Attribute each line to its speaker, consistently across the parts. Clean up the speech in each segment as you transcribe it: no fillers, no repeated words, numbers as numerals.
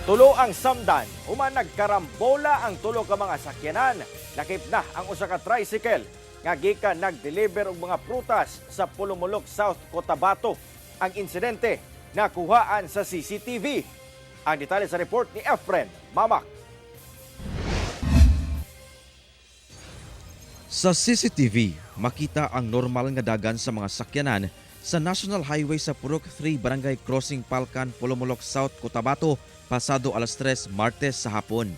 Speaker 1: Tulo ang samdan, human nagkarambola ang tulo ka mga sakyanan. Lakip na ang usa ka tricycle nga gikan nag-deliver og mga prutas sa Polomolok, South Cotabato. Ang insidente nakuhaan sa CCTV. Ang detalye sa report ni Efren Mamak.
Speaker 2: Sa CCTV, makita ang normal nga dagan sa mga sakyanan sa National Highway sa Purok 3, Barangay Crossing Palkan, Polomolok South, Cotabato, pasado alas 3 Martes sa hapon.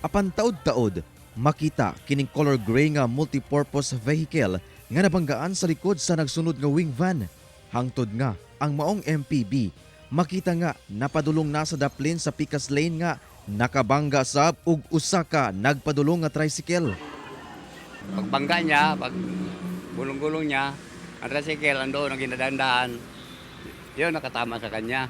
Speaker 2: Apan taod-taod, makita kining color gray nga multipurpose vehicle nga nabanggaan sa likod sa nagsunod nga wing van. Hangtod nga ang maong MPV makita nga napadulong na sa daplin sa Picas Lane nga nakabangga sab og usa ka nagpadulong nga tricycle.
Speaker 3: Pagbangga niya, pag gulong-gulong niya, ang tricycle andoon ang ginadandaan. Yun, nakatama sa kanya.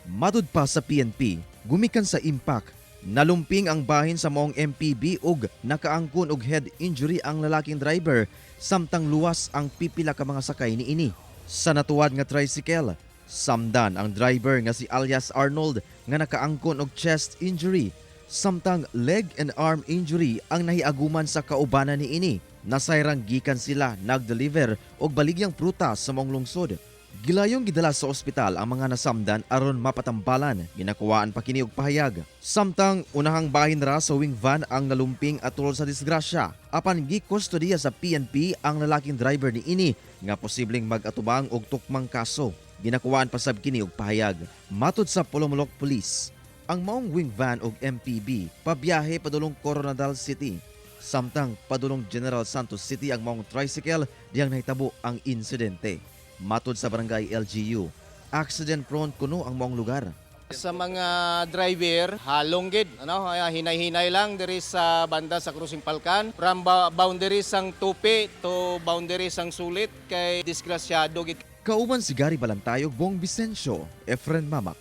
Speaker 2: Matud pa sa PNP, gumikan sa impact, nalumping ang bahin sa maong MPV ug nakaangkon og head injury ang lalaking driver samtang luwas ang pipila ka mga sakay niini. Sa natuwad nga tricycle, samdan ang driver nga si alias Arnold nga nakaangkon og chest injury samtang leg and arm injury ang nahiaguman sa kaubanan niini. Nasayrang gikan sila nagdeliver og baligyang prutas sa maong lungsod. Gilayong gidala sa ospital ang mga nasamdan aron mapatambalan, ginakuhaan pa kini og pahayag. Samtang unahang bahin ra sa wing van ang nalumping atol sa disgrasya. Apan gikustodiya sa PNP ang lalaking driver niini nga posibleng mag-atubang og tukmang kaso. Ginakuhaan pa sab kini og pahayag. Matud sa Polomolok Police, ang maong wing van og MPV pabiyahe padulong Koronadal City. Samtang padulong General Santos City ang maong tricycle diyang nahitabo ang insidente. Matod sa barangay LGU, accident prone kuno ang maong lugar.
Speaker 4: Sa mga driver, halong gid, ano, kaya hinay-hinay lang diri sa banda sa Crossing Palkan from boundary sang Tupi to boundary sang Sulit kay disgrasyado gid.
Speaker 2: Kauban si Gary Balantayog, Bong Vicencio, Efren Mamak.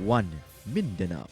Speaker 2: 1 Mindanao.